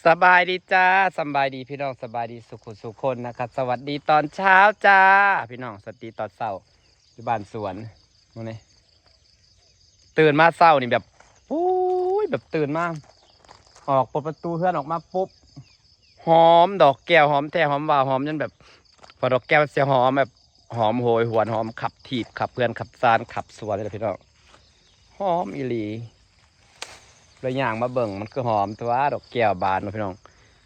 ສະບາຍດີຈ້າ ສະບາຍດີພີ່ນ້ອງ ສະບາຍດີສູ່ຜູ້ສູ່ຄົນນະຄະ. ສະຫວັດດີຕອນເຊົ້າຈ້າ ພີ່ນ້ອງ ສະຫວັດດີຕອນເຊົ້າ ຢູ່ບ້ານສວນ. ມື້ນີ້ຕື່ນມາເຊົ້ານີ້ແບບ ໂອ້ຍ ແບບຕື່ນມາ ອອກ ເປີດປະຕູເຮືອນອອກມາປຸບ ຫອມດອກແກ້ວ ຫອມແທ້ ຫອມວ່າ ຫອມຈົນແບບ ເພາະດອກແກ້ວມັນຊິຫອມແບບ ຫອມໂຫຍຫວນ ຫອມຂັບຖີບ ຂັບເຮືອນ ຂັບຊານ ຂັບສວນນີ້ແຫຼະພີ່ນ້ອງ ຫອມອີ່ຫຼີ. ແລ້ວຍ່າງມາເບິ່ງ ມັນຄືຫອມຕົວະ ດອກແກ້ວບານເນາະພີ່ນ້ອງ.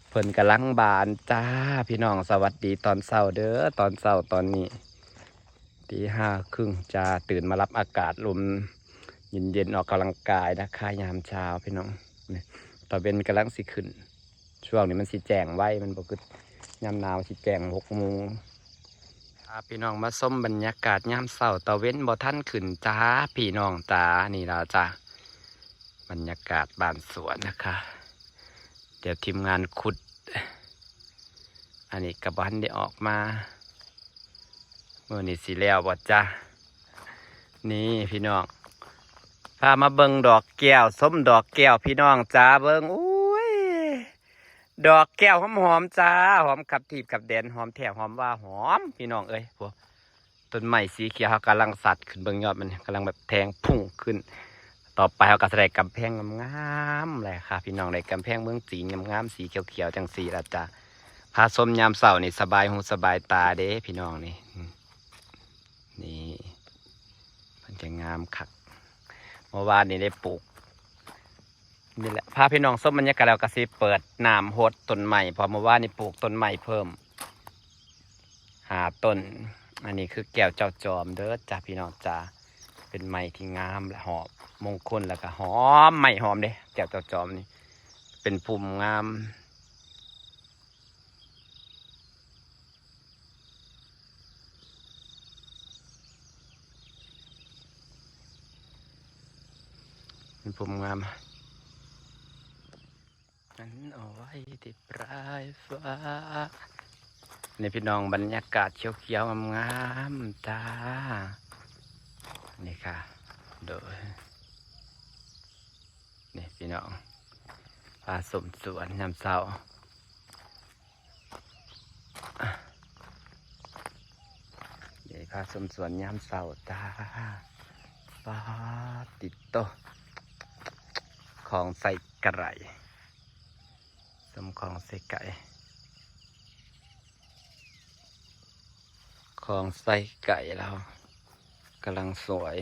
ເພິ່ນກຳລັງບານຈ້າ ພີ່ນ້ອງ. ສະຫວັດດີຕອນເຊົ້າເດີ ຕອນເຊົ້າຕອນນີ້ ຕີຫ້າເຄິ່ງຈ້າ ຕື່ນມາຮັບອາກາດລົມເຢັນໆ ອອກກຳລັງກາຍນະຄະ ຍາມເຊົ້າພີ່ນ້ອງ. ນີ້ ຕາເວັນກຳລັງຊິຂຶ້ນ ຊ່ວງນີ້ມັນຊິແຈ້ງໄວ ມັນບໍ່ຄືຍາມໜາວຊິແຈ້ງຫົກໂມງ. ພາພີ່ນ້ອງມາຊົມບັນຍາກາດຍາມເຊົ້າ ຕາເວັນບໍ່ທັນຂຶ້ນຈ້າ ພີ່ນ້ອງຈ້າ. ນີ້ລະຈ້າ ບັນຍາກາດບ້ານສວນນະຄະ. ດຽວທີມງານຂຸດ ອັນນີ້ກະບໍ່ທັນໄດ້ອອກມາ. ມື້ນີ້ຊິແລ້ວບໍ່ຈ້າ? ນີ້ພີ່ນ້ອງ ພາມາເບິ່ງດອກແກ້ວ ຊົມດອກແກ້ວ ພີ່ນ້ອງຈ້າ ເບິ່ງ ໂອ້ຍ ດອກແກ້ວຫອມໆຈ້າ ຫອມຂັບຖີບຂັບແດນ ຫອມແທ້ ຫອມວ່າ ຫອມ ພີ່ນ້ອງເອີຍ. ໂອ້ ຕົ້ນໄມ້ສີຂຽວ ເຮົາກຳລັງສັດຂຶ້ນ ເບິ່ງຍອດມັນກຳລັງແບບແທງພຸ່ງຂຶ້ນ. ຕໍ່ໄປເຮົາກໍຈະໄດ້ກຳແພງງາມໆແຫຼະຄ່ະ ພີ່ນ້ອງ ໄດ້ກຳແພງເມືອງຈີນງາມໆ ສີຂຽວໆ ຈັ່ງຊີ້ລະຈ້າ. ພາຊົມຍາມເຊົ້ານີ້ ສະບາຍຫູສະບາຍຕາເດ້ ພີ່ນ້ອງ ນີ້ ນີ້ ມັນຈະງາມຄັກ. ເມື່ອວານນີ້ໄດ້ປູກ ນີ້ແຫຼະ ພາພີ່ນ້ອງຊົມບັນຍາກາດແລ້ວກໍຊິເປີດນ້ຳຫົດຕົ້ນໄມ້ ເພາະເມື່ອວານນີ້ປູກຕົ້ນໄມ້ເພີ່ມຫ້າຕົ້ນ. ອັນນີ້ຄືແກ້ວເຈົ້າຈອມເດີຈ້າ ພີ່ນ້ອງຈ້າ ເປັນໄມ້ທີ່ງາມ ແລະ ຫອມມົງຄົນ ແລ້ວກໍຫອມ ໄມ້ຫອມເດ້ ແກ້ວເຈົ້າຈອມນີ້ ເປັນພູມງາມ. ເປັນພູມງາມ ອັນເອົາໄວ້ທີ່ປາຍຟ້າ. ນີ້ພີ່ນ້ອງ ບັນຍາກາດຂຽວໆງາມໆຈ້າ ນີ້ຄ່ະ ໂດຍ ນີ້ພີ່ນ້ອງ ພາຊົມສວນຍາມເຊົ້າ ນີ້ພາຊົມສວນຍາມເຊົ້າຈ້າ. ປາດຕິໂຕ ຂອງໃສ່ໄກ່ ຊົມຂອງໃສ່ໄກ່ ຂອງໃສ່ໄກ່ລາວກຳລັງສວຍ.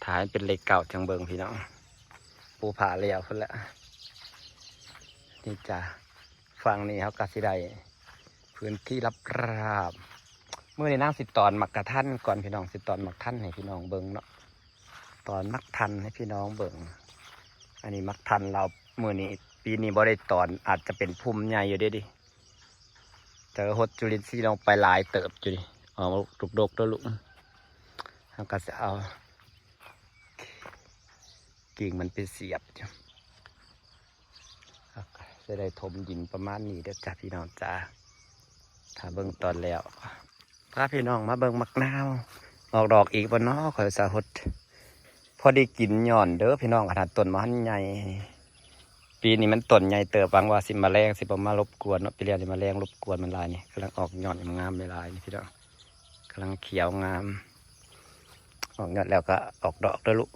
ຖ້າໃຫ້ເປັນເລກເກົ້າຈັ່ງເບິ່ງພີ່ນ້ອງ ປູຜ້າແລ້ວພຸ້ນລະ. ນີ້ຈ້າ ຝັ່ງນີ້ເຮົາກໍຊິໄດ້ພື້ນທີ່ລາບໆ. ມື້ນີ້ນາງຊິຕອນໝາກກະທັນກ່ອນພີ່ນ້ອງ ຊິຕອນໝາກທັນໃຫ້ພີ່ນ້ອງເບິ່ງເນາະ ຕອນໝາກທັນໃຫ້ພີ່ນ້ອງເບິ່ງ. ອັນນີ້ໝາກທັນລາວ ມື້ນີ້ ປີນີ້ບໍ່ໄດ້ຕອນ ອາດຈະເປັນພຸ່ມໃຫຍ່ຢູ່ເດ້ ເຈີຫົດຈຸລິນຊີລົງໄປຫຼາຍເຕີບຢູ່ນີ້ ອອກມາດົກໆເດີລູກ. ເຮົາກໍຊິເອົາກິ່ງມັນໄປສຽບຢູ່ ເຮົາກໍຊິໄດ້ຖົມດິນປະມານນີ້ເດີຈ້າ ພີ່ນ້ອງຈ້າ. ຖ້າເບິ່ງຕອນແລ້ວ ພາພີ່ນ້ອງມາເບິ່ງໝາກນາວ ອອກດອກອີກບໍ່ນໍ ຂ້ອຍອຸດສ່າຫົດ ພໍໄດ້ກິນຍ້ອນເດີພີ່ນ້ອງ ຂະໜາດຕົ້ນບໍ່ທັນໃຫຍ່. ປີນີ້ມັນຕົ້ນໃຫຍ່ເຕີບ ຫວັງວ່າຊິ ແມະແລງຊິບໍ່ມາລົບກວນເນາະ ປີແລ້ວນີ້ແມະແລງລົບກວນມັນຫຼາຍ. ນີ້ກຳລັງອອກຍອດງາມຫຼາຍໆ ນີ້ພີ່ນ້ອງ ກຳລັງຂຽວງາມ ອອກຍອດແລ້ວກໍອອກດອກເດີລູກ.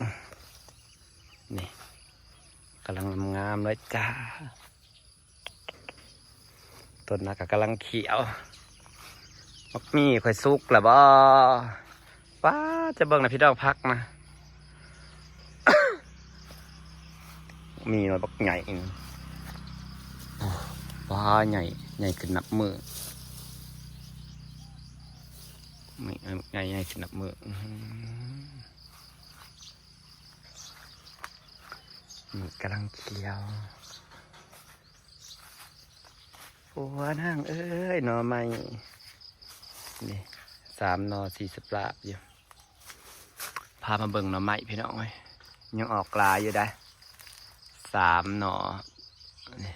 ນີ້ກຳລັງງາມເລີຍຈ້າ ຕົ້ນນະກໍກຳລັງຂຽວ. ໝາກມີ້ຂ້ອຍສຸກແລ້ວບໍ່? ປ້າດ ຈະເບິ່ງນະພີ່ນ້ອງ ຜັກນະ ມີໜ່ວຍບັກໃຫຍ່ ໂອ້ ວ້າ ໃຫຍ່ ໃຫຍ່ຂຶ້ນນັບມື້ ນີ້ ໃຫຍ່ ໃຫຍ່ຂຶ້ນນັບມື້. ອື ນີ້ກຳລັງຂຽວ. ຜົວນາງເອີຍ ໜໍ່ໄມ້ ນີ້ ສາມໜໍ່ ສີສະປາບຢູ່. ພາມາເບິ່ງໜໍ່ໄມ້ພີ່ນ້ອງເອີຍ ຍັງອອກຫຼາຍຢູ່ໃດ໋ ສາມໜໍ່ ນີ້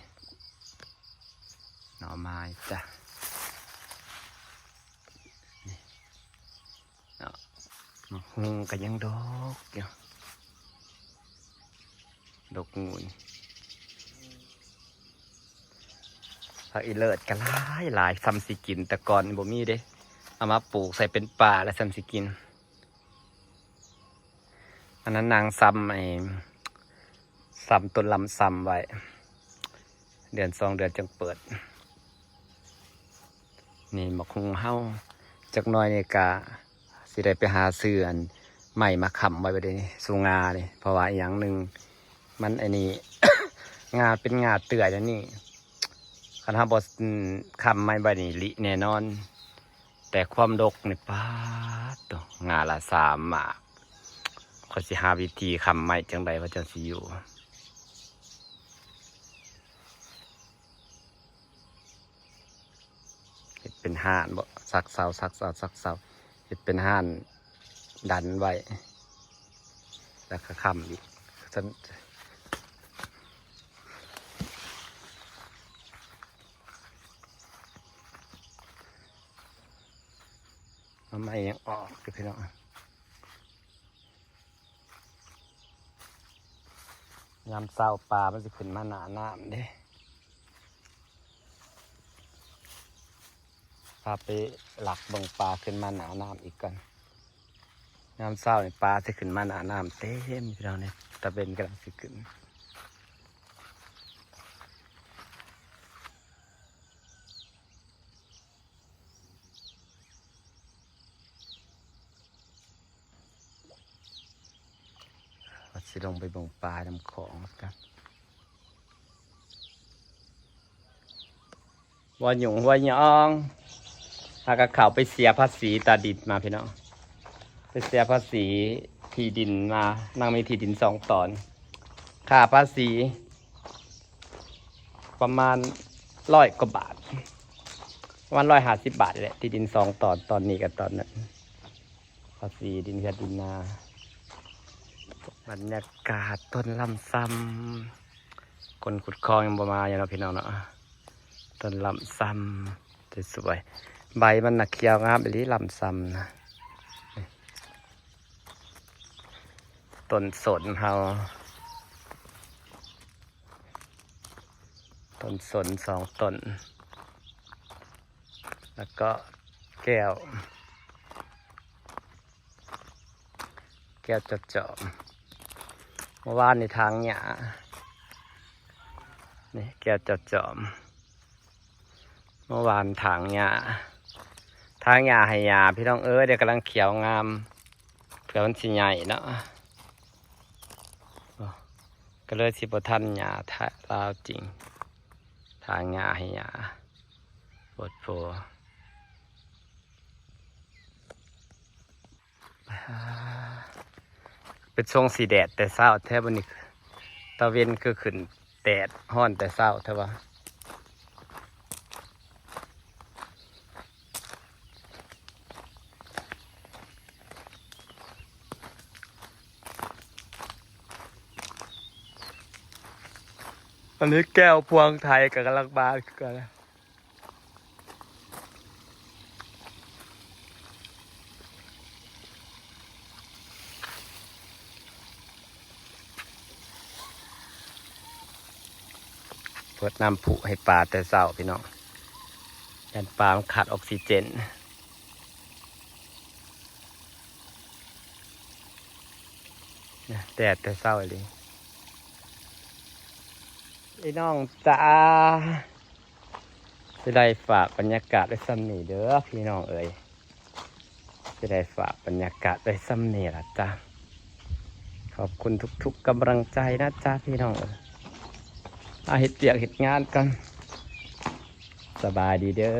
ໜໍ່ໄມ້ຈ້າ ນີ້ເນາະ. ໝາກຫຸ່ງກໍຍັງດົກຢູ່ ດົກງູນ ຜັກອີເລີດກໍຫຼາຍຫຼາຍ ສ່ຳຊິກິນ ແຕ່ກ່ອນນີ້ບໍ່ມີເດ້ ເອົາມາປູກໃສ່ເປັນປ່າແລ້ວສ່ຳຊິກິນ. ອັນນັ້ນນາງສ່ຳໄອ້ ສ່ຳຕົ້ນລຳຊຳໄວ້ ເດືອນສອງເດືອນຈຶ່ງເປີດ. ນີ້ໝາກຫຸ່ງເຮົາ ຈັກໜ່ອຍນີ້ກະຊິໄດ້ໄປຫາຊື້ອັນໄມ້ມາຄ້ຳໄວ້ ໄວ້ເດ້ນີ້ ສູ່ງານີ້ ເພາະວ່າອີ່ຫຍັງໜຶ່ງ ມັນອັນນີ້ ງາເປັນງາເຕື້ອຍແນວນີ້ ຄັນເຮົາບໍ່ ອືມ ຄ້ຳໄມ້ໄວ້ນີ້ລິແນ່ນອນ. ແຕ່ຄວາມດົກນີ້ ປາດໂທ້ ງາລະສາມໝາກ ຂ້ອຍຊິຫາວິທີຄ້ຳໄມ້ຈັ່ງໃດວ່າຈັ່ງຊິຢູ່. ເຮັດເປັນຮ້ານບໍ ສັກເສົາ ສັກເສົາ ສັກເສົາ ເຮັດເປັນຮ້ານດັນໄວ້ ແລ້ວກໍຄ້ຳອີກ ຊັ້ນ ໜໍ່ໄມ້ຍັງອອກຢູ່ພີ່ນ້ອງ. ຍາມເຊົ້າປາມັນຊິຂຶ້ນມາໜ້ານ້ຳເດ້ ພາໄປລັກເບິ່ງປາຂຶ້ນມາໜ້ານ້ຳອີກກ່ອນ. ຍາມເຊົ້ານີ້ປາຊິຂຶ້ນມາໜ້ານ້ຳເຕັມພີ່ນ້ອງນີ້ ຕາເວັນກຳລັງຊິຂຶ້ນ. ວ່າຊິລົງໄປເບິ່ງປານຳຂອງນຳກັນ. ຫົວຫຍຸ້ງຫົວຍອງ ຫາກໍເຂົ້າໄປເສຍພາສີຕາດິນມາພີ່ນ້ອງ ໄປເສຍພາສີທີ່ດິນມາ. ນາງມີທີ່ດິນສອງຕອນ ຄ່າພາສີ ປະມານຮ້ອຍກວ່າບາດ ປະມານຮ້ອຍຫ້າສິບບາດນີ້ແຫຼະ ທີ່ດິນສອງຕອນ ຕອນນີ້ກັບຕອນນັ້ນ ພາສີດິນເຮືອນດິນນາ. ບັນຍາກາດຕົ້ນລຳຊຳ ຄົນຂຸດຄອງຍັງບໍ່ມາຢູ່ເນາະພີ່ນ້ອງເນາະ. ຕົ້ນລຳຊຳສວຍໆ ໃບມັນນະຂຽວງາມອີ່ຫຼີ ລຳຊຳນະ. ຕົ້ນສົນເຮົາ ຕົ້ນສົນສອງຕົ້ນ ແລ້ວກໍແກ້ວ ແກ້ວຈອມໆ ເມື່ອວານນີ້ຖາງຫຍ້າ ນີ້ແກ້ວຈອມໆ. ເມື່ອວານຖາງຫຍ້າ ຖາງຫຍ້າໃຫ້ຫຍ້າພີ່ນ້ອງເອີຍ ດຽວກຳລັງຂຽວງາມ ເພື່ອມັນຊິໃຫຍ່ເນາະ ກໍເລີຍຊິບໍ່ທັນຫຍ້າລາວຈິງ ຖາງຫຍ້າໃຫ້ຫຍ້າ ໂພດໂພ. ເປັນຊົງສີແດດແຕ່ເຊົ້າແທ້ບັດນີ້ ຕາເວັນຄືຂຶ້ນແດດຮ້ອນແຕ່ເຊົ້າແທ້ວ່າ. ອັນນີ້ແກ້ວພວງໄທກໍກຳລັງມາຄືກັນ. ເປີດນ້ຳພຸໃຫ້ປາແຕ່ເຊົ້າພີ່ນ້ອງ ຢ້ານປາມັນຂາດອອກຊີເຈນ. ແດດແຕ່ເຊົ້າອີ່ຫຼີ ພີ່ນ້ອງຈ໋າ. ຊິໄດ້ຝາກບັນຍາກາດໄວ້ສ່ຳນີ້ເດີພີ່ນ້ອງເອີຍ ຊິໄດ້ຝາກບັນຍາກາດໄວ້ສ່ຳນີ້ລະຈ້າ. ຂອບຄຸນທຸກໆກຳລັງໃຈນະຈ້າພີ່ນ້ອງເອີຍ. ອາ ເຮັດວຽກເຮັດງານກ່ອນ ສະບາຍດີເດີ.